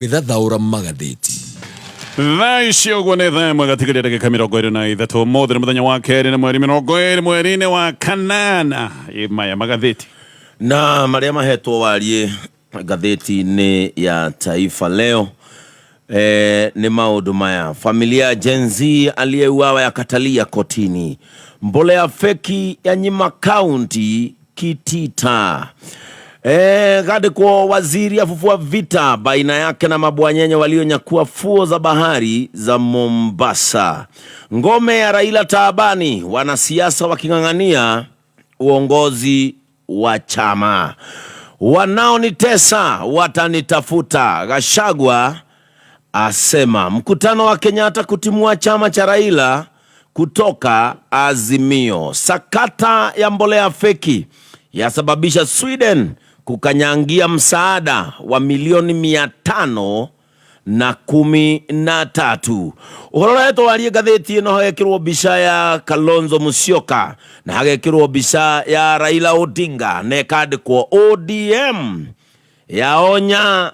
Gĩthathaũra magathĩti. Thaa ici ũguo nĩ thaa ĩmwe gatigĩria ndagĩka 23. Ũmũthĩ nĩ mũthenya wa kerĩ na mweri 20 mweri-inĩ wa kanana. Ĩ maya magathĩti. Na marĩa mahetwo wariĩ ngathĩti-inĩ ya Taifa Leo nĩ maũndũ maya: familia ya Gen Z aliyeuawa yakatalia kotini, mbolea feki ya nyima kaunti kitita. Gandĩkwo waziri afufua vita baina yake na mabwanyenye walionyakua fuo za bahari za Mombasa. Ngome ya Raila taabani, wanasiasa waking'ang'ania uongozi wa chama. Wanaonitesa watanitafuta, Gachagua asema. Mkutano wa Kenyatta kutimua chama cha Raila kutoka Azimio. Sakata ya mbolea feki yasababisha Sweden kukanyangia msaada wa milioni 513. Ũhoro ũretwo warie ngathĩti ĩno hagekĩrwo mbica ya Kalonzo Musyoka na hagekĩrwo mbica ya Raila Odinga na ĩkandĩkwo ODM yaonya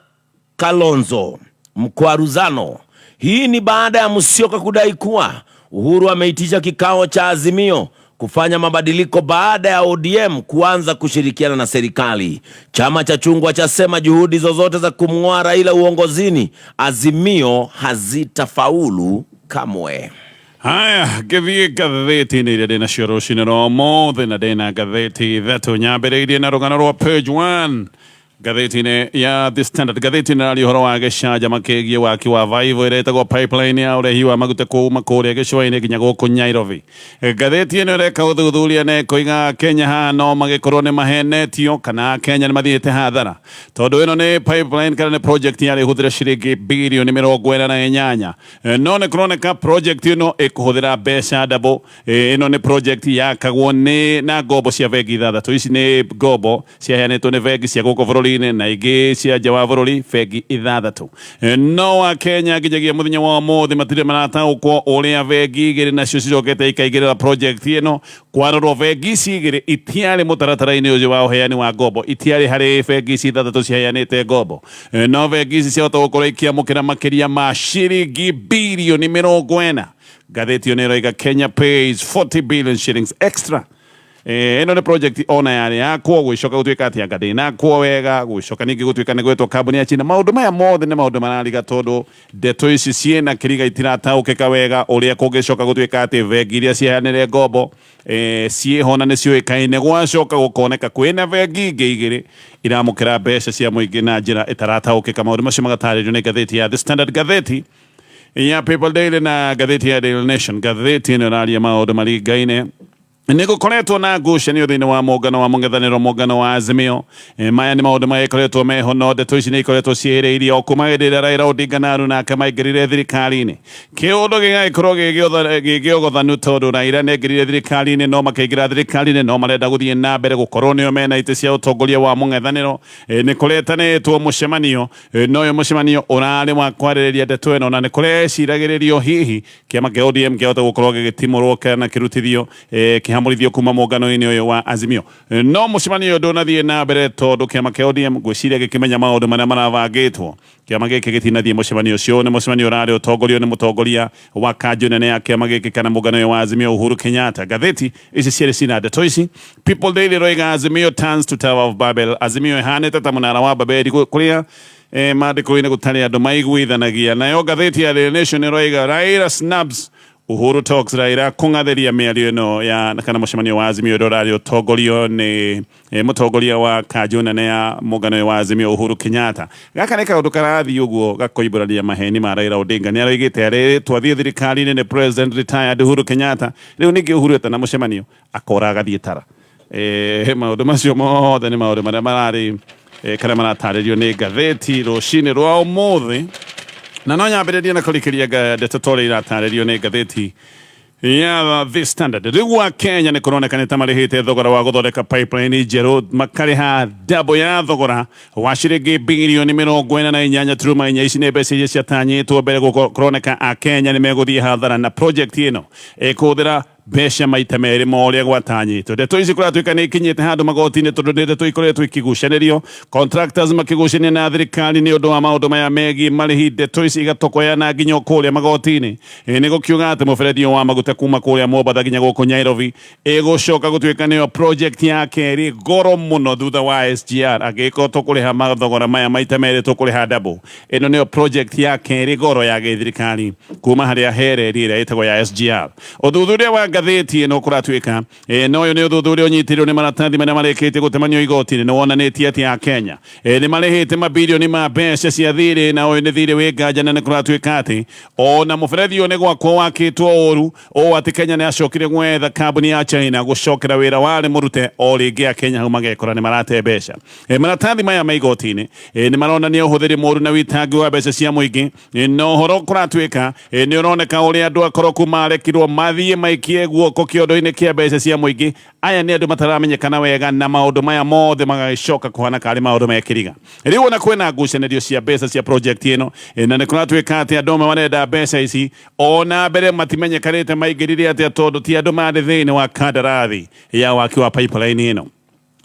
Kalonzo mkwaruzano. Hii ni baada ya Musyoka kudai kuwa Uhuru ameitisha kikao cha Azimio kufanya mabadiliko baada ya ODM kuanza kushirikiana na serikali. Chama cha chungwa chasema juhudi zozote za kumng'oa Raila uongozini Azimio hazitafaulu kamwe. Haya, ngĩthiĩ ngathĩti-inĩ iria ndĩ nacio rũcinĩ rwa ũmũthĩ na ndĩna ngathĩti ithatũ nyambĩrĩirie na rũgano rwa page 1 ngathĩti-inĩ ya The Standard. Ngathĩti ĩno ĩraria ũhoro wa gĩcanjama kĩgiĩ waki wa vaivũ ĩrĩa ĩtagwo pipeline ya ũrehi wa maguta kuma kũrĩa gĩcũa-inĩ nginya gũkũ Nairobi. Ngathĩti ĩno ĩreka ũthuthuria na ĩkoiga Kenya haha no magĩkorwo nĩ mahenetio kana Kenya nĩ mathiĩte hathara tondũ ĩno nĩ pipeline kana nĩ project yarĩ hũthĩra ciringi birioni 48, no nĩ kũroneka project ĩno ĩkũhũthĩra mbeca double. Ĩno nĩ project yakagwo nĩ na ngombo cia bengi ithathatũ. Ici nĩ ngombo ciaheanĩtwo nĩ bengi cia gũkũ bũrũri-inĩ na ingĩ cia nja wa bũrũri, bengi ithathatũ. No wa Kenya nginyagia mũthenya wa ũmũthĩ matirĩ marataũkwo ũrĩa bengi igĩrĩ nacio cicokete ikaingĩrĩra project ĩno. Kwarorwo bengi ici igĩrĩ itiarĩ mũtaratara-inĩ ũcio wa ũheani wa ngombo, itiarĩ harĩ bengi ici ithathatũ ciheanĩte ngombo, no bengi ici ciahota gũkorwo ikĩamũkĩra makĩria ma ciringi birioni 40. Ngathĩti ĩyo nĩ ĩroiga Kenya pays 40 billion shillings extra. Ĩno nĩ project ona yarĩ yakwo gũgĩcoka gũtuĩka atĩ anga ndĩnakwo wega, gũgĩcoka ningĩ gũtuĩka nĩ gwetwo kambuni ya China. Maũndũ maya mothe nĩ maũndũ marariga tondũ ndeto ici ciĩna kĩriga itirataũkĩka wega ũrĩa kũngĩcoka gũtuĩka atĩ bengi iria ciheanire ngombo ciĩho na nĩ ciũĩkaine, gwacoka gũkoneka kwĩna bengi ingĩ igĩrĩ iramũkĩra mbeca cia mũingĩ na njĩra ĩtarataũkĩka. Maũndũ macio magatarĩrio nĩ ngathĩti ya The Standard, ngathĩti ya People Daily na ngathĩti ya Daily Nation. Ngathĩti ĩno ĩraria maũndũ maringaine nĩ gũkoretwo na ngucanio thĩinĩ wa mũngano wa mũng'ethanĩro, mũngano wa Azimio. Maya nĩ maũndũ magĩkoretwo meho, no ndeto ici nĩ ikoretwo ciĩhĩrĩirie o kuma hĩndĩ ĩrĩa Raila Odinga na aruna ake maingĩrire thirikari-inĩ. Kĩũndũ gĩgagĩkorwo gĩgĩogothanu tondũ Raila nĩ aingĩrire thirikari-inĩ, no makĩingĩra thirikari-inĩ no marenda gũthiĩ na mbere gũkorwo nĩo mena itĩ cia ũtongoria wa mũng'ethanĩro. Nĩ kũretanĩtwo mũcemanio, no ũyũ mũcemanio ũrarĩ wa kwarĩrĩria ndeto ĩno, na nĩ kũreciragĩrĩrio hihi kĩama kĩa ODM kĩahota gũkorwo gĩgĩtimũrwo kana kĩrutithio, kĩhamũrithio kuma mũngano-inĩ ũyũ wa Azimio. No mũcemanio ũyũ ndũnathiĩ na mbere tondũ kĩama kĩa ODM ngwĩciria gĩkĩmenya maũndũ marĩa marabangĩtwo, kĩama gĩkĩ gĩtinathiĩ mũcemanio ũcio. Nĩ mũcemanio ũrarĩ ũtongorio nĩ mũtongoria wa kanjũ nene ya kĩama gĩkĩ kana mũngano ũyũ wa Azimio, Uhuru Kenyatta. Ngathĩti ici cierĩ cina ndeto ici. People Daily roiga Azimio turns to Tower of Babel. Azimio ĩhanĩte ta mũnara wa Babeli kũrĩa maandĩko-inĩ gũtarĩ andũ maiguithanagia. Nayo ngathĩti ya Daily Nation ĩroiga Raila snubs Uhuru talks, Raila kũng'athĩria mĩario ĩno ya kana mũcemanio wa Azimio ũrĩa ũrarĩ ũtongorio nĩ mũtongoria wa kanjũ nene ya mũngano ũyũ wa Azimio, Uhuru Kenyatta. Gaka nĩ kaũndũ karathiĩ ũguo gakoimbũrania maheni ma Raila Odinga. Nĩ aroigĩte arĩ twathiĩ thirikari-inĩ nĩ President retired Uhuru Kenyatta. Rĩu ningĩ Uhuru etana mũcemanio akora agathiĩ tara. Maũndũ macio mothe nĩ maũndũ marĩa mararĩ kana maratarĩrio nĩ ngathĩti rũcinĩ rwa ũmũthĩ, na no nyambĩrĩrie na kũrikĩria ndeto ta ũrĩa iratarĩrio nĩ ngathĩti ya The Standard. Rĩu wa Kenya nĩ kũroneka nĩ ta marĩhĩte thogora wa gũthondeka pipeline njerũ, makarĩha double ya thogora wa ciringi birioni 48.4. Ici nĩ mbeca iria ciatanyĩtwo mbere. Kũroneka a Kenya nĩ megũthiĩ hathara na project ĩno ĩkũhũthĩra Mbeca maita merĩ ma ũrĩa gwatanyĩtwo. Ndeto ici kũratuĩka nĩ ikinyĩte handũ magoti-inĩ tondũ nĩ ndeto ikoretwo ikigucanĩrio, contractors makĩgucania na thirikari nĩ ũndũ wa maũndũ maya megiĩ marĩhi. Ndeto ici igatokoyana nginya o kũrĩa magoti-inĩ. Ĩ nĩ gũkiuga atĩ mũberethi ũyũ wa maguta kuma kũrĩa Mombatha nginya gũkũ Nyairobi ĩgũcoka gũtuĩka nĩyo project ya kerĩ goro mũno thutha wa SGR. Angĩgĩkorwo tũkũrĩha mathogora maya maita merĩ, tũkũrĩha double. Ĩno nĩyo project ya kerĩ goro ya gĩthirikari kuma harĩa he reri ĩrĩa ĩtagwo ya SGR. Ũthuthuria wa ngathĩti ĩno kũratuĩka na ũyũ nĩ ũthuthuria ũnyitĩrĩirwo nĩ maratathi marĩa marĩkĩtie gũtemanio igoti-inĩ, nĩ wonanĩtie atĩ a Kenya nĩ marĩhĩte mabirioni ma mbeca cia thirĩ, na ũyũ nĩ thirĩ wĩ nganja, na nĩ kũratuĩka atĩ ona mũberethi ũyũ nĩ gwakwo wakĩtwo ũru ũũ atĩ Kenya nĩ yacokire gwetha kambuni ya China gũcokera wĩra warĩ mũrute o rĩngĩ. A Kenya hau magekora nĩ marate mbeca. Maratathi maya ma igoti-inĩ nĩ maronania ũhũthĩri mũru na wĩitangi wa mbeca cia mũingĩ, na ũhoro kũratuĩka nĩ ũroneka ũrĩa andũ akoroku marekirwo mathiĩ maikie guoko kĩondo-inĩ kĩa mbeca cia mũingĩ. Aya nĩ andũ mataramenyekana wega, na maũndũ maya mothe magagĩcoka kũhana karĩ maũndũ mekĩriga. Rĩu ona kwĩna ngucanĩrio cia mbeca cia project ĩno, na nĩ kũratuĩka atĩ andũ amwe marenda mbeca ici ona mbere matimenyekanĩte maingĩrire atĩa, tondũ ti andũ marĩ thĩinĩ wa kandarathi ya waki wa pipeline ĩno.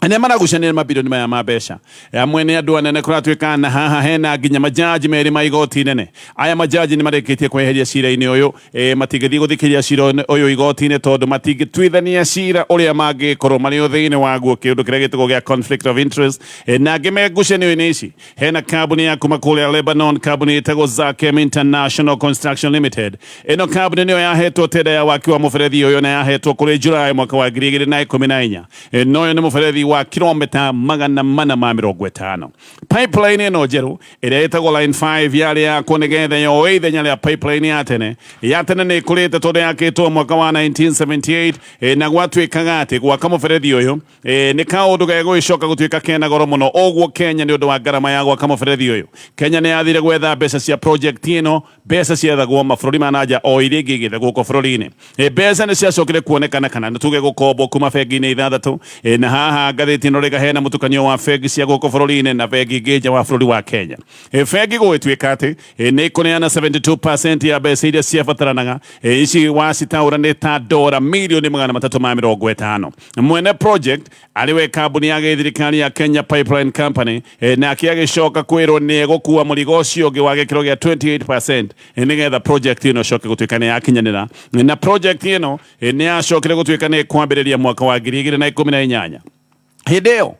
Arĩa maragucania mabirioni maya ma mbeca amwe nĩ andũ anene kũratuĩka, na haha hena nginya majaji merĩ ma igoti nene. Aya majaji nĩ marĩkĩtie kweheria cira-inĩ ũyũ, matingĩthiĩ gũthikĩrĩria cira ũyũ igoti-inĩ tondũ matingĩtuithania cira ũrĩa mangĩkorwo marĩ o thĩinĩ waguo, kĩũndũ kĩrĩa gĩtagwo gĩa conflict of interest. Na angĩ me ngucanio-inĩ ici hena kambuni ya kuma kũrĩa Lebanon, kambuni ĩtagwo Zakem International Construction Limited. Ĩno kambuni nĩyo yahetwo tenda ya waki wa mũberethi ũyũ, na yahetwo kũrĩ July mwaka wa 2014. Na ũyũ nĩ mũberethi wa kilomita 450. Pipeline ĩno njerũ ĩrĩa ĩtagwo Line 5 yarĩ yakwo nĩgetha yoe ithenya rĩa pipeline ya tene. Ya tene nĩ ĩkũrĩte tondũ yakĩtwo mwaka wa 1978, na gwatuĩkaga atĩ gwaka mũberethi ũyũ nĩ kaũndũ gegũgĩcoka gũtuĩka kena goro mũno. Ũguo Kenya, nĩ ũndũ wa ngarama ya gwaka mũberethi ũyũ, Kenya nĩ yathire gwetha mbeca cia project ĩno. Mbeca ciethagwo mabũrũri ma nanja o iria ingĩ igĩthe gũkũ bũrũri-inĩ. Mbeca nĩ ciacokire kuonekana, kana nĩ tuge gũkombwo, kuma bengi-inĩ ithathatũ. Na haha ngathĩti ĩno rĩga hena mũtukanio wa bengi cia gũkũ bũrũri-inĩ na bengi ingĩ nja wa bũrũri wa Kenya. Bengi gũgĩtuĩka atĩ nĩ ĩkũneana 72% ya mbeca iria ciabataranaga. Ici wacitaũra nĩ ta dora mirioni 350. Mwene project arĩ we kambuni ya gĩthirikari ya Kenya Pipeline Company, nake agĩcoka kwĩrwo nĩ egũkua mũrigo ũcio ũngĩ wa gĩkĩro gĩa 28% nĩgetha project ĩno ĩcoke gũtuĩka nĩ yakinyanĩra. Na project ĩno nĩ yacokire gũtuĩka nĩ ĩkwambĩrĩria mwaka wa 2018. Hĩndĩ ĩyo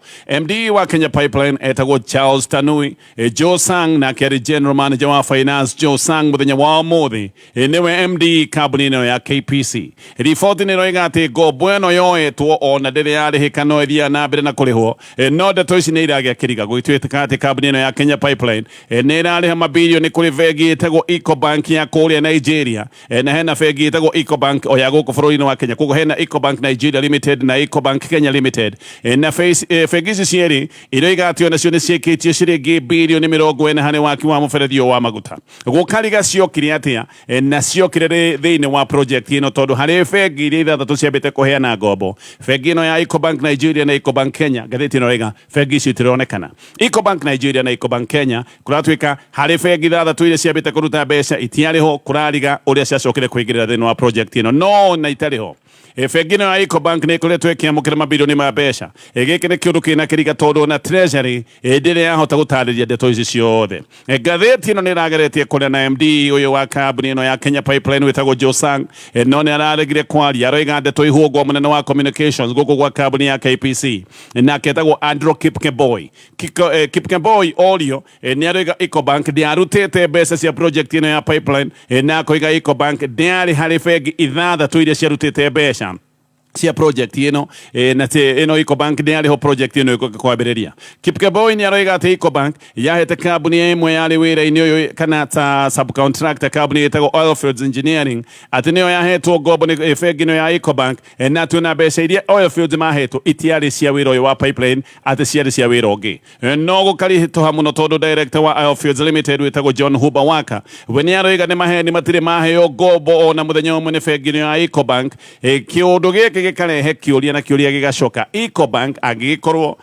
MD wa Kenya Pipeline etagwo Charles Tanui. Joe Sang nake arĩ general manager wa finance. Joe Sang mũthenya wa ũmũthĩ nĩwe MD kambuni ĩno ya KPC. Riboti nĩ ĩroiga atĩ ngombo ĩno yoetwo ona ndĩrĩ yarĩhĩka, no ĩthiaga na mbere na kũrĩhwo. No ndeto ici nĩ iragĩa kĩriga gũgĩtuĩka atĩ kambuni ĩno ya Kenya Pipeline nĩ ĩrarĩha mabirioni kũrĩ bengi ĩtagwo Ecobank ya kũrĩa Nigeria. Na hena bengi ĩtagwo Ecobank o ya gũkũ bũrũri-inĩ wa Kenya. Koguo hena Ecobank Nigeria Limited na Ecobank Kenya Limited. Na bengi ici cierĩ iroiga atĩ onacio nĩ ciĩkĩtio ciringi birioni 40 harĩ waki wa mũberethi ũyũ wa maguta. Gũkariga ciokire atĩa, na ciokire rĩ thĩinĩ wa project ĩno, tondũ harĩ bengi iria ithathatũ ciambĩte kũheana ngombo, bengi ĩno ya Ecobank Nigeria na Ecobank Kenya, ngathĩti ĩno ĩroiga bengi icio itironekana. Ecobank Nigeria na Ecobank Kenya, kũratuĩka harĩ bengi ithathatũ iria ciambĩte kũruta mbeca itiarĩ ho. Kũrariga ũrĩa ciacokire kũingĩrĩra thĩinĩ wa project ĩno no na itarĩ ho. Bengi ĩno ya Ecobank nĩ ĩkoretwo ĩkĩamũkĩra mabirioni ma mbeca. Gĩkĩ nĩ kĩũndũ kĩna kĩriga tondũ ona Treasury ndĩrĩ yahota gũtarĩria ndeto ici ciothe. Ngathĩti ĩno nĩ ĩrageretie kũrĩa na MD ũyũ wa kambuni ĩno ya Kenya Pipeline wĩtagwo Joe Sang, no nĩ araregire kwaria. Aroiga ndeto ihũngwo mũnene wa communications gũkũ gwa kambuni ya KPC, nake etagwo Andrew Kipkemboi. Kipkemboi orio, nĩ aroiga Ecobank ndĩarutĩte mbeca cia project ĩno ya pipeline, na akoiga Ecobank ndĩarĩ harĩ bengi ithathatũ iria ciarutĩte mbeca cia project ĩno, na te ĩno Ecobank ndĩarĩ ho project ĩno ĩgũka kwambĩrĩria. Kipkemboi nĩ aroiga atĩ Ecobank yahete kambuni ĩmwe yarĩ wĩra-inĩ ũyũ kana ta subcontractor, kambuni ĩtagwo Oilfields Engineering, atĩ nĩyo yahetwo ngombo nĩ bengi ĩno ya Ecobank, na atĩ ona mbeca iria Oilfields mahetwo itiarĩ cia wĩra ũyũ wa pipeline, atĩ ciarĩ cia wĩra ũngĩ. No gũkarihĩtũha mũno tondũ director wa Oilfields Limited wĩtagwo John Huba Waka we nĩ aroiga nĩ maheni, matirĩ maheo ngombo ona mũthenya ũmwe nĩ bengi ĩno ya Ecobank. Kĩũndũ gĩkĩ gĩkarehe kĩũria, na kĩũria gĩgacoka, Ecobank angĩgĩkorwo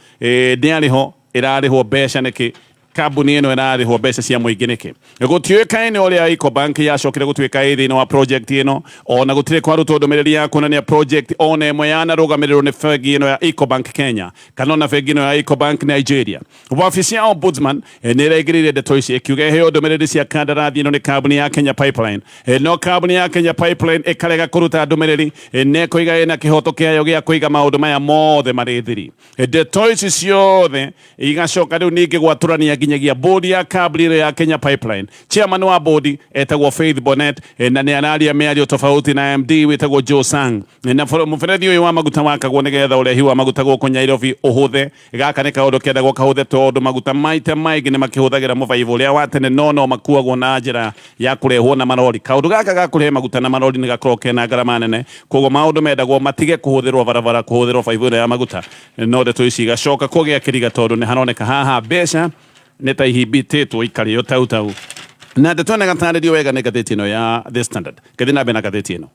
ndĩarĩ ho, ĩrarĩhwo mbeca nĩkĩ? Kambuni ĩno ĩrarĩhwo mbeca cia mũingĩ nĩkĩ? Gũtiũĩkaine ũrĩa Ecobank yacokire gũtuĩka ĩ thĩinĩ wa project ĩno, ona gũtirĩ kwarutwo ndũmĩrĩri ya kuonania project ona ĩmwe yanarũgamĩrĩrwo nĩ bengi ĩno ya Ecobank Kenya kana ona bengi ĩno ya Ecobank Nigeria. Wabici ya Ombudsman nĩ ĩraingĩrĩire ndeto ici ĩkiuga ĩheo ndũmĩrĩri cia kandarathi ĩno nĩ kambuni ya Kenya Pipeline. No kambuni ya Kenya Pipeline ĩkarega kũruta ndũmĩrĩri, na ĩkoiga ĩna kĩhoto kĩayo gĩa kũiga maũndũ maya mothe marĩ thiri. Ndeto ici ciothe igacoka rĩu ningĩ gwatũrania nginyagia bodi ya kambuni ĩno ya Kenya Pipeline. Chairman wa bodi etagwo Faith Bonnet, na nĩ araria mĩario tofauti na MD wĩtagwo Joe Sang. Na mũberethi ũyũ wa maguta wakagwo nĩgetha ũrehi wa maguta gũkũ Nairobi ũhũthe. Gaka nĩ kaũndũ kendagwo kahũthe tondũ maguta maita maingĩ nĩ makĩhũthagĩra mũbaibũ ũrĩa wa tene, no makuagwo na njĩra ya kũrehwo na marori. Kaũndũ gaka ga kũrehe maguta na marori nĩ gakoragwo kena ngarama nene, koguo maũndũ mendagwo matige kũhũthĩrwo barabara, kũhũthĩrwo baibũ ĩno ya maguta. No ndeto ici igacoka kũgĩa kĩriga tondũ nĩ haroneka haha mbeca nĩ ta ihimbĩtĩtwo ikarĩo tau tau. Na ndeto ĩno ĩgatarĩrio wega nĩ ngathĩti ĩno ya The Standard. Ngathiĩ na mbere na ngathĩti ĩno.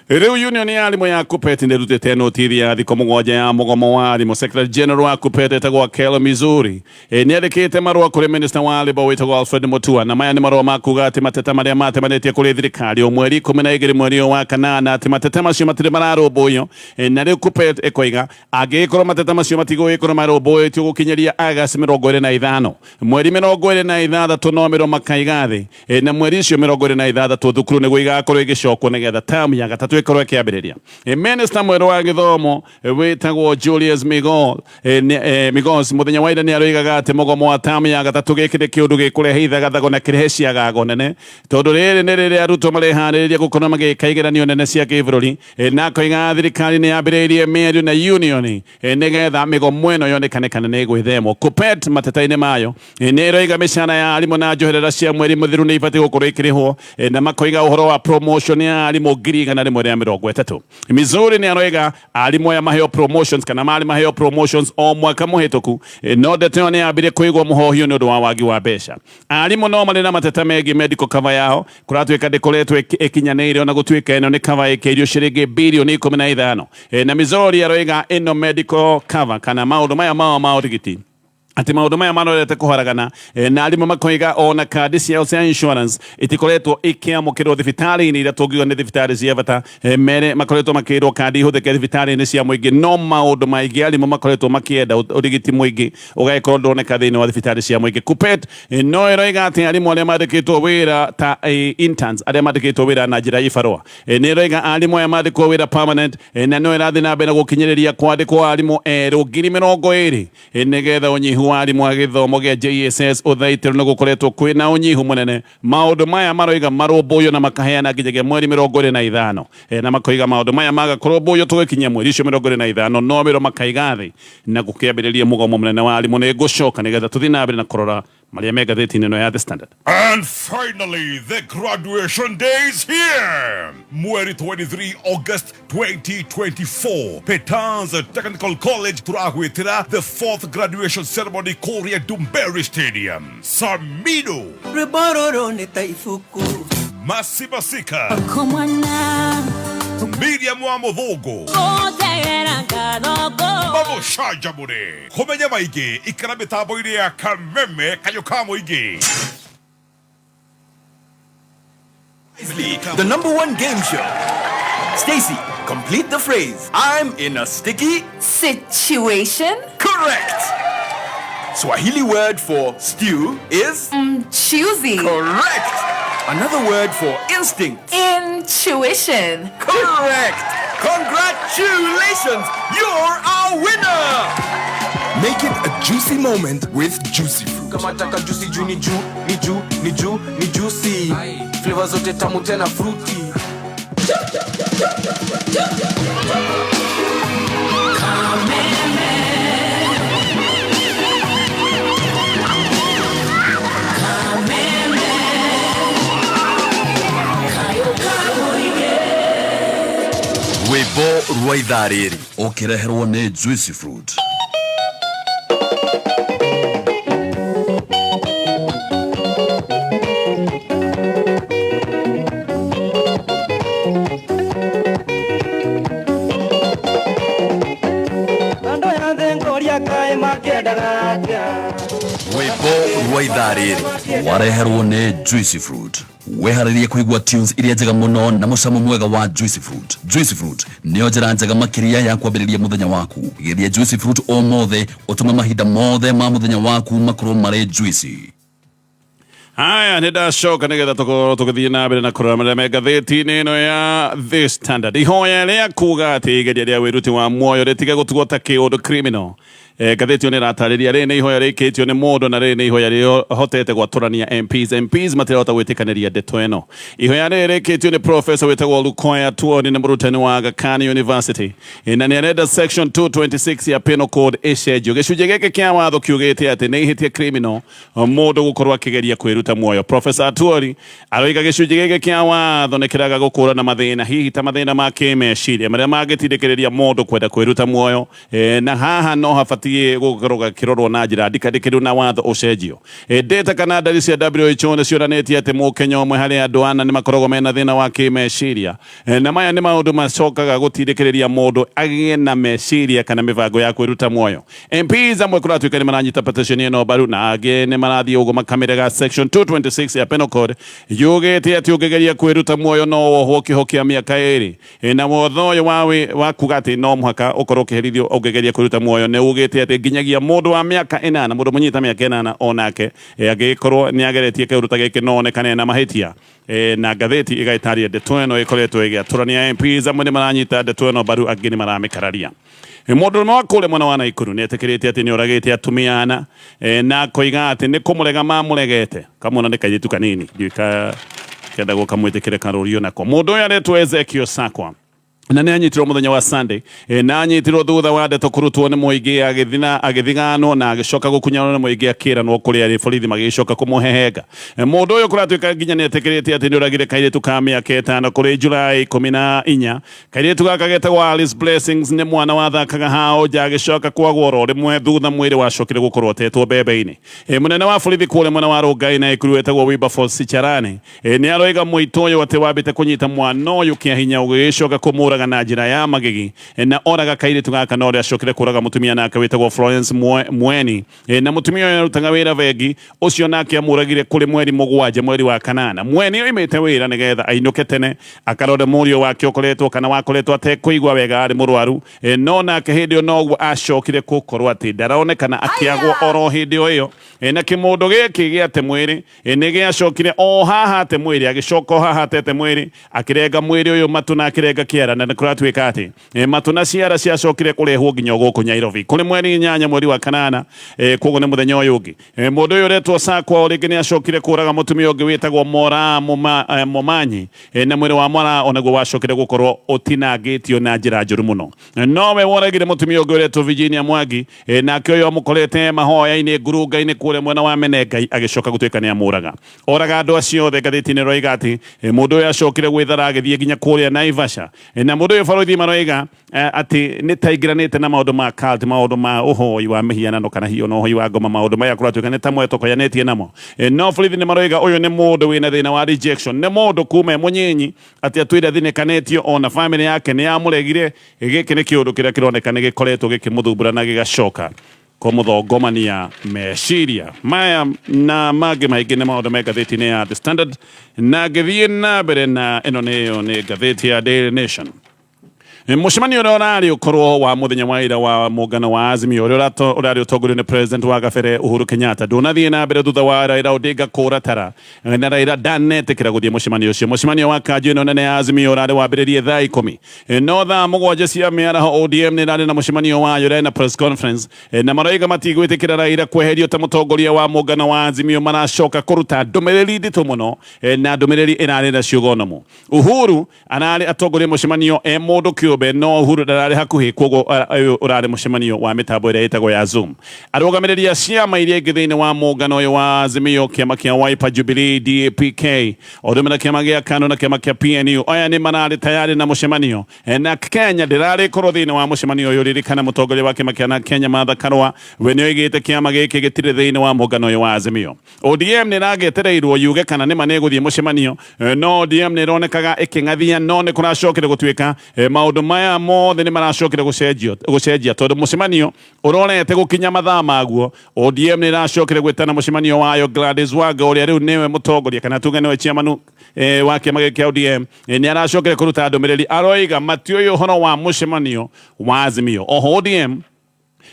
Rĩu union ya arimũ ya KUPPET nĩ ĩrutĩte notithi ya thikũ 7 ya mũgomo wa arimũ. Secretary General wa KUPPET etagwo Akello Missouri nĩ andĩkĩte marũa kũrĩ Minister wa Labour wĩtagwo Alfred Mutua, na maya nĩ marũa ma kuga atĩ mateta marĩa matemanĩtie kũrĩ thirikari o mweri 12 mweri ũyũ wa kanana, atĩ mateta macio matirĩ mararũmbũiyo. Na rĩu KUPPET ĩkoiga angĩgĩkorwo mateta macio matigũgĩkorwo marũmbũĩtio gũkinyĩria August 25, mweri 26 no mĩro makaiga thĩ. Na mweri ũcio 26 thukuru nĩguo igakorwo igĩcokwo nĩgetha term ya gatatũ ĩkorwo ĩkĩambĩrĩria. Minister mwerũ wa gĩthomo wĩtagwo Julius Migos mũthenya wa ira nĩ aroigaga atĩ mũgomo wa term ya gatatũ gĩkĩ nĩ kĩũndũ gĩkũrehe ithagathago na kĩrehe ciagago nene, tondũ rĩrĩ nĩ rĩrĩa arutwo mareharĩrĩria gũkorwo magĩka igeranio nene cia kĩbũrũri. Na akoiga thirikari nĩ yambĩrĩirie mĩario na union nĩgetha mĩgomo ĩno yonekane kana nĩ ĩgwĩthemwo. KUPPET mateta-inĩ mayo nĩ ĩroiga mĩcara ya arimũ na njoherera cia mweri mũthiru nĩ ibatiĩ gũkorwo ikĩrĩhwo, na makoiga ũhoro wa promotion ya arimũ 130,000. Missouri nĩ aroiga arimũ aya maheo promotions kana marĩ maheo promotions o mwaka mũhĩtũku, no ndeto ĩyo nĩ yambire kũigwo mũhohio nĩ ũndũ wa wagi wa mbeca. Arimũ no marĩ na mateta megiĩ medical cover yao, kũratuĩka ndĩkoretwo ĩkinyanĩire, ona gũtuĩka ĩno nĩ cover ĩkĩirio ciringi birioni 15. Na Missouri aroiga ĩno medical cover kana maũndũ maya mao ma ũrigiti, atĩ maũndũ maya marorete kũharagana. Na arimũ makoiga ona kandi ciao cia insurance itikoretwo ikĩamũkĩrwo thibitarĩ-inĩ iria tũngiuga nĩ thibitarĩ cia bata. Mere makoretwo makĩrwo kandi ihũthĩke thibitarĩ-inĩ cia mũingĩ, no maũndũ maingĩ arimũ makoretwo makĩenda ũrigiti mũingĩ ũgagĩkorwo ndũroneka thĩinĩ wa thibitarĩ cia mũingĩ. KUPPET no ĩroiga atĩ arimũ arĩa mandĩkĩtwo wĩra ta interns, arĩa mandĩkĩtwo wĩra na njĩra ya ibarũa, nĩ ĩroiga arimũ aya mandĩkwo wĩra permanent, na no ĩrathiĩ na mbere na gũkinyĩrĩria kwandĩkwo arimũ erũ 20,000, nĩgetha ũnyihu wa arimũ a gĩthomo gĩa JSS ũthaitĩrwo nĩ gũkoretwo kwĩna ũnyihu mũnene. Maũndũ maya maroiga marũmbũiyo na makaheana nginyagia mweri 25, na makoiga maũndũ maya maga kũrũmbũiyo tũgĩkinyia mweri ũcio 25 no mĩro makaiga thĩ na gũkĩambĩrĩria mũgomo mũnene wa arimũ. Nĩ ngũcoka nĩgetha tũthiĩ na mbere na kũrora marĩa me ngathĩti-inĩ ĩno ya The Standard. And finally, the graduation day is here. Mweri 23 August 2024. Petans Technical College turagwitira the fourth graduation ceremony Korea Dumberi Stadium. Samido. Rwĩmbo nĩ ta ibuku. Masi Masika. Komwana. Miriam wa Muthungu. Mamucanjamũre. Kũmenya maingĩ ikara mĩtambo-inĩ ya Kameme kayũ ka mũingĩ. The number one game show. Stacy, complete the phrase. I'm in a sticky situation. Correct. Swahili word for stew is Mchuzi. Correct. Another word for instinct. Intuition. Correct. Congratulations, you're our winner. Make it a juicy moment with Juicy Fruit. Kama taka juicy juu ni juu ni juu ni juu ni juicy. Flavor zote tamu tena fruity. Rwĩmbo rwa ithaa rĩrĩ ũkĩreherwo nĩ Juicy Fruit. Andũ ya thĩ ngũria kaĩ makĩendaga atĩa? Rwĩmbo rwa Rwa ithaa rĩrĩ wareherwo nĩ Juicy Fruit. Weharĩrie kũigua tunes iria njega mũno na mũcamo mwega wa Juicy Fruit. Juicy Fruit nĩyo njĩra njega makĩria ya kwambĩrĩria mũthenya waku. Geria Juicy Fruit ũmũthĩ ũtũme mahinda mothe ma mũthenya waku makorwo marĩ juicy. Haya, nä ndacoka nä getha tåkorwo tå gä thiä na mbere na kå rora marä a me ngathäti-inä ä no ya The Standard. Ihoya rĩa kuga atä igeria rĩa wĩruti wa muoyo rĩtige gũtugwo ta kĩũndũ criminal. Ngathĩti ĩyo nĩ ĩratarĩria rĩrĩ nĩ ihoya rĩikĩtio nĩ mũndũ na rĩrĩ nĩ ihoya rĩhotete gwatũrania MPs. MPs matirahota gwĩtĩkanĩria ndeto ĩno. Ihoya rĩrĩ rĩikĩtio nĩ professor wĩtagwo Lukoya Tuoni, nĩ mũrutani wa Aga Khan University, na nĩ arenda section 226 ya Penal Code ĩcenjio. Gĩcunjĩ gĩkĩ kĩa watho kiugĩte atĩ nĩ ihĩtia criminal mũndũ gũkorwo akĩgeria kwĩruta muoyo. Professor Atwoli aroiga gĩcunjĩ gĩkĩ kĩa watho nĩ kĩraga gũkũrana mathĩna, hihi ta mathĩna ma kĩmeciria marĩa mangĩtindĩkĩrĩria mũndũ kwenda kwĩruta muoyo, na haha no habatiĩ gũkorwo gakĩrorwo na njĩra ndikandĩkĩru na watho ũcenjio. Data kana ndari cia WHO nĩ cionanĩtie atĩ mũkenya ũmwe harĩ andũ ana nĩ makoragwo mena thĩna wa kĩmeciria, na maya nĩ maũndũ macokaga gũtindĩkĩrĩria mũndũ agĩe na meciria kana mĩbango ya kwĩruta muoyo. MPs amwe kũratuĩka nĩ maranyita petition ĩno mbaru na angĩ nĩ marathiĩ ũguo makamĩrega. Section 226 ya Penal Code yugĩte atĩ ũngĩgeria kwĩruta muoyo no wohwo kĩoho kĩa mĩaka 2, na watho ũyũ wa kuga atĩ no mũhaka ũkorwo ũkĩherithio ũngĩgeria kwĩruta muoyo nĩ ugĩte atĩ nginyagia mũndũ wa mĩaka 8, mũndũ mũnyita mĩaka 8, onake angĩkorwo nĩ ageretie kĩũndũ ta gĩkĩ no onekane na mahĩtia. Na ngathĩti ĩgagĩtaria ndeto ĩno ĩkoretwo ĩgĩatũrania MPs, amwe nĩ maranyita ndeto ĩno mbaru, angĩ nĩ maramĩkararia. Mũndũ ũmwe wa kũrĩa mwena wa Naikuru nĩ etĩkĩrĩte atĩ nĩ oragĩte atumia ana, na akoiga atĩ nĩ kũmũrega mamũregete. Kamwana nĩ kairĩtu kanini, ndiũĩ ka kenda gũkamwĩtĩkĩre karũrio nako. Mũndũ ũyũ aretwo Ezekiel Sakwa na nĩ anyitirwo mũthenya wa Sunday, na anyitirwo thutha wa ndeto kũrutwo nĩ mũingĩ, agĩthina agĩthiganwo na agĩcoka gũkunyanwo nĩ mũingĩ, akĩranwo kũrĩa arĩ, borithi magĩcoka kũmũhehenga. Mũndũ ũyũ kũratuĩka nginya nĩ etĩkĩrĩte atĩ nĩ oragire kairĩtu ka mĩaka 5 kũrĩ Julai 14. Kairĩtu gaka getagwo Alice Blessings, nĩ mwana wathakaga hao nja, agĩcoka kwagwo oro rĩmwe thutha mwĩrĩ wacokire gũkorwo ũtetwo mbembe-inĩ. Mũnene wa borithi kũrĩa mwena wa Rongai na Ikuru wetagwo Wilberforce Sicharani, nĩ aroiga mũitũ ũyũ atĩ wambĩte kũnyita mwana ũyũ kĩa hinya ũgĩgĩcoka kũmũraga na njĩra ya magigi, na oraga kairĩtu gaka no ũrĩa acokire kũraga mũtumia nake wĩtagwo Florence Mweni, na mũtumia ũyũ arutaga wĩra bengi ũcio, nake amũragire kũrĩ mweri 7 mweri wa kanana. Mweni oimĩte wĩra nĩgetha ainũke tene akarore mũriũ wake ũkoretwo kana wakoretwo atekũigua wega, arĩ mũrwaru, no nake hĩndĩ ĩyo noguo acokire gũkorwo atĩ ndaronekana, akĩagwo oro hĩndĩ o ĩyo. Na kĩmũndũ gĩkĩ gĩate mwĩrĩ, nĩ gĩacokire o haha ate mwĩrĩ, agĩcoka o haha atete mwĩrĩ, akĩrenga mwĩrĩ ũyũ matũ na akĩrenga kĩara, na nĩ kũratuĩka atĩ matũ na ciara ciacokire kũrehwo nginya gũkũ Nairobi kũrĩ mweri 8 mweri wa kanana, koguo nĩ mũthenya ũyũ ũngĩ. Mũndũ ũyũ ũretwo Sakwa o rĩngĩ nĩ acokire kũraga mũtumia ũngĩ wĩtagwo Mora Momanyi, na mwĩrĩ wa Mora onaguo wacokire gũkorwo ũtinangĩtio na njĩra njũru mũno. Nowe woragire mũtumia ũngĩ ũretwo Virginia Mwangi, nake ũyũ amũkorete mahoya-inĩ ngurunga-inĩ kũrĩa mwena wa Menengai, agĩcoka gũtuĩka nĩ amũraga, oraga andũ acio othe. Ngathĩti-inĩ ĩroiga atĩ mũndũ ũyũ acokire gwĩthara agĩthiĩ nginya kũrĩa Naivasha, na mũndũ ũyũ borithi maroiga atĩ nĩ taingĩranĩte na maũndũ ma cult, maũndũ ma ũhoi wa mĩhianano kana hihi ona ũhoi wa ngoma. Maũndũ maya kũratuĩka nĩ ta mwetokoyanĩtie namo, no borithi nĩ maroiga ũyũ nĩ mũndũ wĩna thĩna wa rejection, nĩ mũndũ kuma e mũnyinyi atĩ atwĩre athinĩkanĩtio, ona famĩlĩ yake nĩ yamũregire. Gĩkĩ nĩ kĩũndũ kĩrĩa kĩroneka nĩ gĩkoretwo gĩkĩmũthumbũra na gĩgacoka kũmũthongomania meciria. Maya na mangĩ maingĩ nĩ maũndũ me ngathĩti-inĩ ya The Standard, na ngĩthiĩ na mbere na ĩno nĩyo nĩ ngathĩti ya Daily Nation. Mũcemanio ũrĩa ũrarĩ ũkorwo wa mũthenya wa ira wa mũngano wa Azimio, ũrĩa ũrarĩ ũtongorio nĩ president wa gabere Uhuru Kenyatta, ndũnathiĩ na mbere thutha wa Raila Odinga kũra tara, na Raila ndanetĩkĩra gũthiĩ mũcemanio ũcio. Mũcemanio wa kanjũ ĩno nene ya Azimio ũrarĩ wambĩrĩrie thaa 10, no thaa 7 cia mĩaraho ODM nĩ ĩrarĩ na mũcemanio wayo, ĩrarĩ na press conference, na maroiga matigwĩtĩkĩra Raila kweherio ta mũtongoria wa mũngano wa Azimio. Maracoka kũruta ndũmĩrĩri nditũ mũno, na ndũmĩrĩri ĩrarĩ na ciugo nomu. Uhuru ararĩ atongoria mũcemanio e mũndũ kĩũmbe, no Uhuru ndararĩ hakuhĩ, koguo ũyũ ũrarĩ mũcemanio wa mĩtambo ĩrĩa ĩtagwo ya Zoom. Arũgamĩrĩri a ciama iria ingĩ thĩinĩ wa mũngano ũyũ wa Azimio, kĩama kĩa Wiper, Jubilee, DAPK, o ũndũ ũmwe na kĩama gĩa KANU na kĩama kĩa PNU, aya nĩ mararĩ tayarĩ na mũcemanio, na Kenya ndĩrarĩ korwo thĩinĩ wa mũcemanio ũyũ. Ririkana mũtongoria wa kĩama kĩa Kenya Martha Karua we nĩ oigĩte kĩama gĩkĩ gĩtirĩ thĩinĩ wa mũngano ũyũ wa Azimio. ODM nĩ ĩragĩetereirwo yuge kana nĩma nĩ ĩgũthiĩ mũcemanio, no ODM nĩ ĩronekaga ĩkĩng'athia, no nĩ kũracokire gũtuĩka maũndũ Maya mothe nĩ maracokire gũcenjia tondũ mũcemanio ũrorete gũkinya mathaa maguo. ODM nĩ ĩracokire gwĩtana mũcemanio wayo. Gladys Wanga, ũrĩa rĩu nĩwe mũtongoria kana tuge nĩwe chairman wa kĩama gĩkĩ kĩa ODM, nĩ aracokire kũruta ndũmĩrĩri, aroiga matiũĩ ũhoro wa mũcemanio wa Azimio. Oho ODM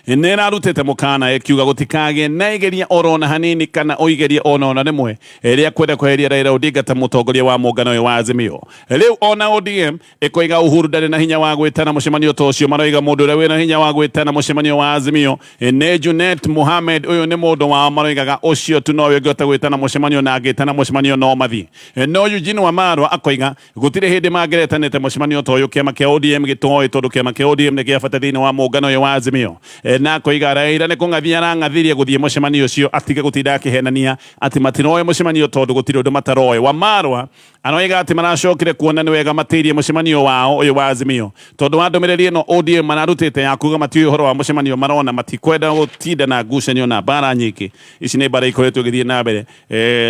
nĩ ĩrarutĩte mũkana ĩkiuga gũtikagĩe na igeria orona hanini kana ũigerie ona rĩmwe rĩa kwenda kweheria Raila Odinga ta mũtongoria wa mũngano ũyũ wa Azimio. Rĩu ona ODM ĩkoiga Uhuru ndarĩ na hinya wa gwĩtana mũcemanio ta ũcio. Maroiga mũndũ ũrĩa wĩna hinya wa gwĩtana mũcemanio wa Azimio nĩ Junet Mohamed. Ũyũ nĩ mũndũ wao, maroigaga ũcio tu nowe ũngĩhota gwĩtana mũcemanio, na angĩtana mũcemanio no mathiĩ. No Eugene Wamalwa akoiga gũtirĩ hĩndĩ mangĩretanĩte mũcemanio ta ũyũ kĩama kĩa ODM gĩtoĩ, tondũ kĩama kĩa ODM nĩ kĩa bata thĩinĩ wa mũngano ũyũ wa Azimio. Na akoiga Raila nĩ kũng'athia arang'athirie gũthiĩ mũcemanio ũcio, atige gũtinda akĩhenania atĩ matiroĩ mũcemanio tondũ gũtirĩ ũndũ mataroĩ. Wamalwa aroiga atĩ maracokire kuona nĩ wega matĩirie mũcemanio wao ũyũ wa Azimio tondũ wa ndũmĩrĩri ĩno ODM mararutĩte ya kuga matiũĩ ũhoro wa mũcemanio. Marona matikwenda gũtinda na ngucanio na mbara nyingĩ. Ici nĩ mbara ikoretwo igĩthiĩ na mbere,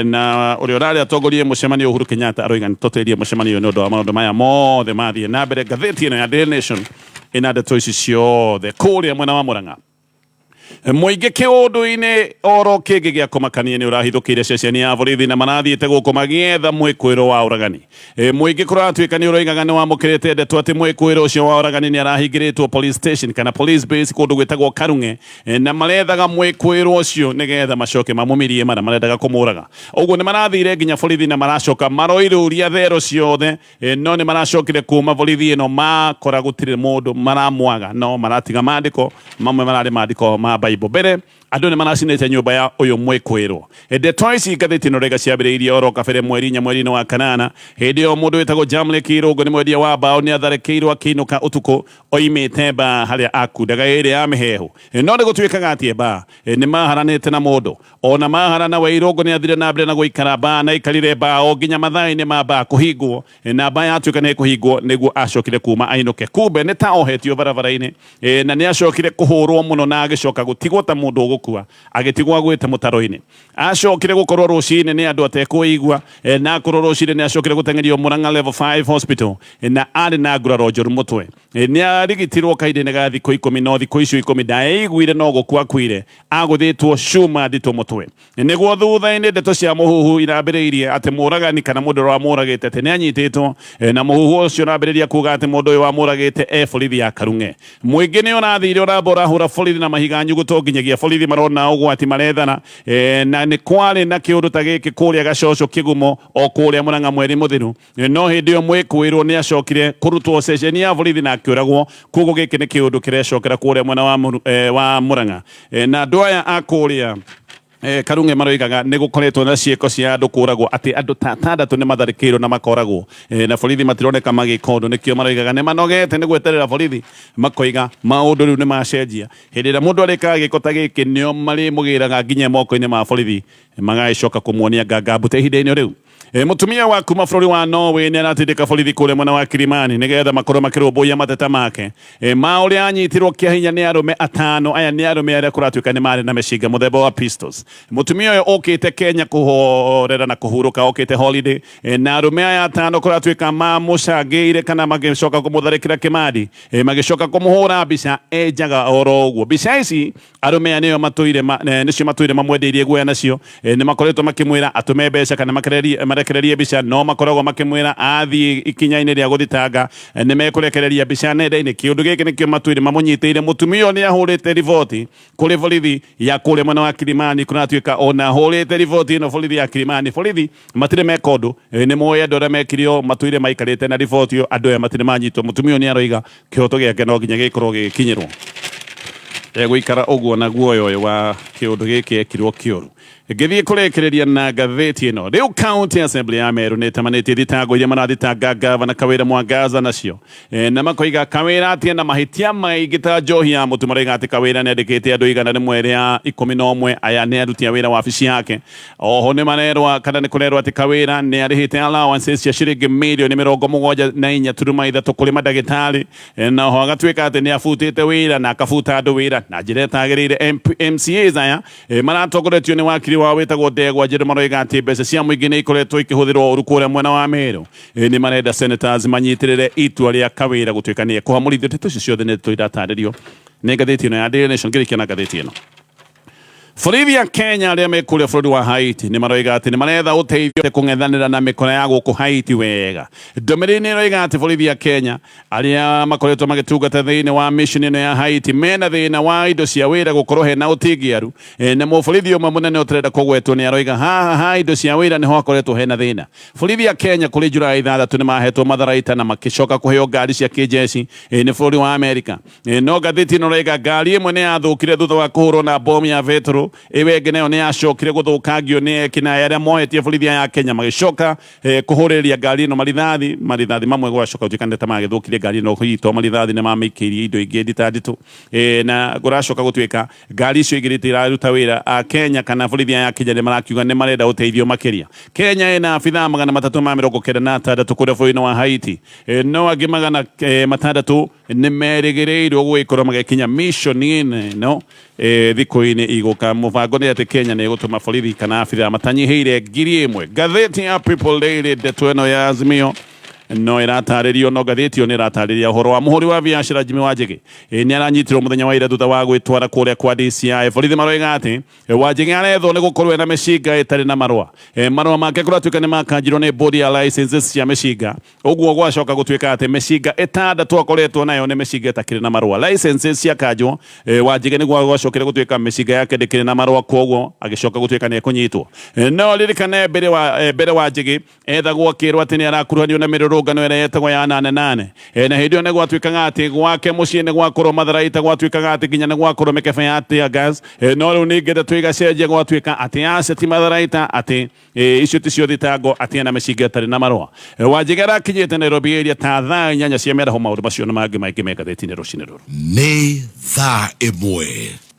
na ũrĩa ũrarĩ atongorie mũcemanio Uhuru Kenyatta aroiga nĩ tũtĩrie mũcemanio nĩ ũndũ wa maũndũ maya mothe mathiĩ na mbere. Ngathĩti ĩno ya Daily Nation ĩna ndeto ici ciothe. Kũrĩa mwena wa Murang'a, mũingĩ kĩũndũ-inĩ oro kĩngĩ gĩa kũmakania nĩ ũrahithũkĩire ceceni ya borithi na marathiĩte gũkũ magĩetha mwĩkwĩrwo wa ũragani. Mũingĩ kũratuĩka nĩ ũroigaga nĩ wamũkĩrĩte ndeto atĩ mwĩkwĩrwo ũcio wa ũragani nĩ arahingĩrĩtwo police station kana police base kũndũ gwĩtagwo Karung'e, na marethaga mwĩkwĩrwo ũcio nĩgetha macoke mamũmirie mara marendaga kũmũraga. Ũguo nĩ marathire nginya borithi na maracoka maroirũria thero ciothe, no nĩ maracokire kuma borithi ĩno makora gũtirĩ mũndũ maramwaga, no maratiga mandĩko mamwe mararĩ mandĩko ma Bible. Mbere andũ nĩ maracinĩte nyũmba ya ũyũ mwĩkwĩrwo. Ndeto ici ngathĩti ĩno rĩga ciambĩrĩirie oro kabere mweri 4 mweri-inĩ wa kanana. Hĩndĩ ĩyo mũndũ wĩtagwo Jamle Kĩrũngũ nĩ mwendia wa mbaũ nĩ atharĩkĩirwo akĩinũka ũtukũ oimĩte mbaa harĩa akundaga ĩrĩa ya mĩhehu. No nĩ gũtuĩkaga atĩ mbaa nĩ maharanĩte na mũndũ ona maharana we Irũngũ nĩ athire na mbere na gũikara mbaa, na aikarire mbaa o nginya mathaa-inĩ ma mbaa kũhingwo, na mbaa yatuĩka nĩ kũhingwo nĩguo acokire kuma ainũke. Kumbe nĩ ta ohetio barabara-inĩ, na nĩ acokire kũhũrwo mũno na agĩcoka gũtigwo ta mũndũ ũgũkua, agĩtigwo agwĩte mũtaro-inĩ. Acokire gũkorwo rũcinĩ nĩ andũ atekũigua, na akorwo rũcinĩ nĩ acokire gũteng'erio Murang'a Level 5 Hospital, na arĩ na nguraro njũru mũtwe. Nĩ arigitirwo kahinda-inĩ ga thikũ 10, no thikũ icio 10 ndaeiguire no gũkua akuire, agũthĩtwo cuma nditũ mũtwe. Nĩguo thutha-inĩ ndeto cia mũhuhu irambĩrĩirie atĩ mũragani kana mũndũ ũrĩa wamũragĩte atĩ nĩ anyitĩtwo, na mũhuhu ũcio ũrambĩrĩria kuga atĩ mũndũ ũyũ wamũragĩte e borithi ya Karung'e. Mũingĩ nĩ ũrathire ũramba ũrahũra borithi na mahiga nyuguto nginyagia borithi marona ũgwati marethana, na nĩ kwarĩ na kĩũndũ ta gĩkĩ kũrĩa Gacoco Kĩgumo o kũrĩa Murang'a mweri mũthiru. No hĩndĩ ĩyo mwĩkũĩrwo nĩ acokire kũrutwo ceceni ya borithi na akĩũragwo. Koguo gĩkĩ nĩ kĩũndũ kĩrecokera kũrĩa mwena wa Murang'a, na andũ aya a kũrĩa Karung'e maroigaga nĩ gũkoretwo na ciĩko cia andũ kũragwo, atĩ andũ ta atandatũ nĩ matharĩkĩirwo na makoragwo, na borithi matironeka magĩka ũndũ. Nĩkĩo maroigaga nĩ manogete nĩ gweterera borithi, makoiga maũndũ rĩu nĩ macenjia. Hĩndĩ ĩrĩa mũndũ arĩkaga gĩko ta gĩkĩ nĩo marĩmũgĩraga nginya moko-inĩ ma borithi, magagĩcoka kũmuonia nganga mbute ihinda-inĩ rĩu. Mũtumia wa kuma bũrũri wa Norway nĩ aratindĩka borithi kũrĩa mwena wa Kilimani nĩgetha makorwo makĩrũmbũiya mateta make ma ũrĩa anyitirwo kĩa hinya nĩ arũme atano. Aya nĩ arũme arĩa kũratuĩka nĩ marĩ na mĩcinga mũthemba wa pistols. Mũtumia ũyũ ũkĩte Kenya kũhorera na kũhurũka, okĩte holiday, na arũme aya atano kũratuĩka mamũcangĩire kana magĩcoka kũmũtharĩkĩra kĩmandi, magĩcoka kũmũhũra mbica enjaga oro ũguo. Mbica ici arũme aya nĩo matũire nĩcio matũire mamwendeirie guoya nacio. Nĩ makoretwo makĩmwĩra atũme mbeca kana marekererie mbica, no makoragwo makĩmwĩra athiĩ ikinya-inĩ rĩa gũthitanga nĩ mekũrekereria mbica nenda-inĩ. Kĩũndũ gĩkĩ nĩkĩo matũire mamũnyitĩire. Mũtumia ũyũ nĩ ahũrĩte riboti kũrĩ borithi ya kũrĩa mwena wa Kilimani. Kũratuĩka ona ahũrĩte riboti ĩno borithi ya Kilimani, borithi matirĩ meka ũndũ. Nĩ moĩ andũ arĩa mekire ũũ, matũire maikarĩte na riboti ĩyo, andũ aya matirĩ manyitwo. Mũtumia ũyũ nĩ aroiga kĩhoto gĩake no nginya gĩkorwo gĩgĩkinyĩrwo, egũikara ũguo na guoya ũyũ wa kĩũndũ gĩkĩ ekirwo kĩũru. Ngĩthiĩ kũrĩkĩrĩria na ngathĩti ĩno, rĩu County Assembly ya Meru nĩ ĩtamanĩtie thitango iria marathitanga gavana Kawĩra Mwangaza nacio, na makoiga Kawĩra atĩ ena mahĩtia maingĩ ta njohi ya mũtu. Maroiga atĩ Kawĩra nĩ andĩkĩte andũ 111, aya nĩ aruti a wĩra wabici yake. Oho nĩ marerwa kana nĩ kũrerwo atĩ Kawĩra nĩ arĩhĩte allowances cia ciringi mirioni 74.3 kũrĩ mandagĩtarĩ, na oho agatuĩka atĩ nĩ abutĩte wĩra na akabuta andũ wĩra na njĩra ĩtagĩrĩire. MCAs aya maratongoretio nĩ wakiri wa wao wĩtagwo Ndegwa Njerũ maroiga atĩ mbeca cia mũingĩ nĩ ikoretwo ikĩhũthĩrwo ũru kũrĩa mwena wa Meru. Nĩ marenda senators manyitĩrĩre itua rĩa Kawĩra gũtuĩka nĩ ekũhamũrithio. Ndeto icio ciothe nĩ ndeto iratarĩrio nĩ ngathĩti ĩno ya Daily Nation. Ngĩrĩkia na ngathĩti ĩno, borithi ya Kenya arĩa me kũrĩa bũrũri wa Haiti nĩ maroiga atĩ nĩ maretha ũteithio kũng'ethanĩra na mĩkora ya gũkũ Haiti wega. Ndũmĩrĩri nĩ ĩroiga atĩ borithi ya Kenya arĩa makoretwo magĩtungata thĩinĩ wa mission ĩno ya Haiti mena thĩna wa indo cia wĩra gũkorwo hena ũtingiaru. Na mũborithi ũmwe mũnene ũtarenda kũgwetwo nĩ aroiga haha ha indo cia wĩra nĩho hakoretwo hena thĩna. Borithi ya Kenya kũrĩ Julai 6 nĩ mahetwo matharaita na makĩcoka kũheo ngari cia kĩnjeshi nĩ bũrũri wa Amerika. No ngathĩti ĩno ĩroiga ngari ĩmwe nĩ yathũkire thutha wa kũhũrwo na bomu ya betũrũ, ĩyo ĩngĩ nayo nĩ yacokire gũthũkangio nĩ ekinaĩ arĩa mohetie borithi aya a Kenya magĩcoka kũhũrĩrĩria ngari ĩno marithathi, marithathi mamwe gũgacoka gũtuĩka nĩ ta magĩthũkirie ngari ĩno hihi to marithathi nĩ mamĩikĩirie indo ingĩ nditanditũ. Na kũracoka gũtuĩka ngari icio igĩrĩ itiraruta wĩra. A Kenya kana borithi aya a Kenya nĩ marakiuga nĩ marenda ũteithio makĩria. Kenya ĩna abithaa 396 kũrĩa bũrũri-inĩ wa Haiti, no angĩ 600 nĩ merĩgĩrĩirwo gũgĩkorwo magĩkinya mission-inĩ ĩno thikũ-inĩ igũka. Mũbango nĩ atĩ Kenya nĩ ĩgũtũma borithi kana abithaa matanyihĩire 1000. Ngathĩti ya People Daily, ndeto ĩno ya Azimio no ĩratarĩrio, no ngathĩti ĩyo nĩ ĩratarĩria ũhoro wa mũhũri wa biacara Jimmy Wanjigi. Nĩ aranyitirwo mũthenya wa ira thutha wa gwĩtwara kũrĩa kwa DCI. Borithi maroiga atĩ Wanjigi arethwo nĩ gũkorwo ena mĩcinga ĩtarĩ na marũa. Marũa make kũratuĩka nĩ makanjirwo nĩ bodi ya licenses cia mĩcinga, ũguo gwacoka gũtuĩka atĩ mĩcinga 6 akoretwo nayo nĩ mĩcinga ĩtakĩrĩ na marũa. Licenses ciakanjwo, Wanjigi nĩguo gwacokire gũtuĩka mĩcinga yake ndĩkĩrĩ na marũa, koguo agĩcoka gũtuĩka nĩ ekũnyitwo. No ririkane mbere Wanjigi ethagwo akĩrwo atĩ nĩ arakuruhanio na mĩrũrũngano ĩrĩa yetagwo ya nane nane. Na hĩndĩ ĩyo nĩ gwatuĩkaga atĩ gwake mũciĩ nĩ gwakorwo matharaita, gwatuĩkaga atĩ nginya nĩ gwakorwo mĩkebe ya tear gas. No rĩu ningĩ ndeto igacenjia, gwatuĩka atĩ aca ti matharaita, atĩ icio ticio thitango, atĩ ena mĩcinga ĩtarĩ na marũa. Wanjigi arakinyĩte Nairobi area ta thaa 8 cia mĩaraho. Maũndũ macio na mangĩ maingĩ me ngathĩti-inĩ rũcinĩ rũrũ. Nĩ thaa 1.